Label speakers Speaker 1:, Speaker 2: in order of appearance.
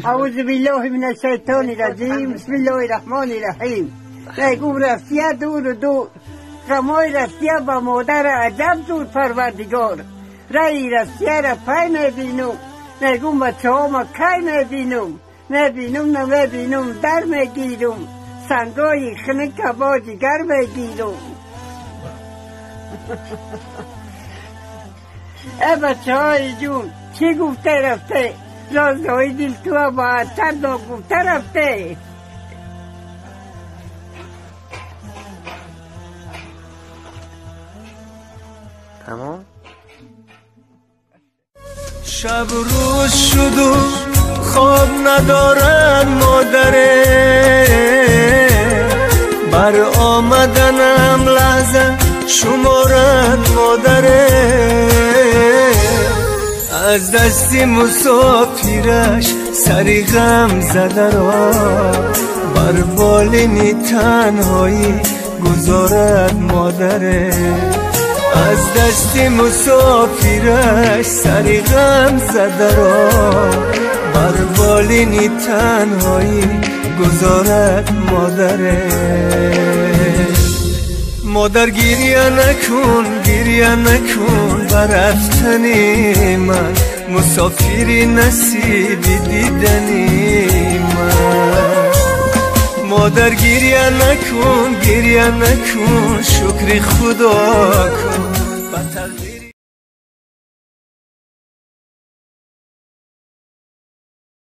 Speaker 1: اعوذ بالله من الشیطان الرجیم، بسم الله الرحمن الرحیم. نگم رفتیه دور و دور، غمای رفتیه با مادر عجب دور پروردگار. رای رفتیه را پی میبینم، نگم بچه ها ما کی میبینم، نبینم نمیبینم در میگیرم، سنگای خنک با جگر میگیرم. ای بچه های جون چی گفته رفته؟ رازهای دل تو با چند گفته رفته.
Speaker 2: تمام.
Speaker 3: شب روز شد و خواب ندارم مادره، بر آمدنم لحظه شمارن مادره. از دست مسافرش سری غم زده را بر بالین تنهایی گذارد مادره. از دست مسافرش سری غم زده را بر بالین تنهایی گذارد مادره. مادر گریه نکن، گریه نکن بر رفتنی من، مسافری نصیبی دیدنی من. مادر گریه نکن، گریه نکن، شکر خدا کن.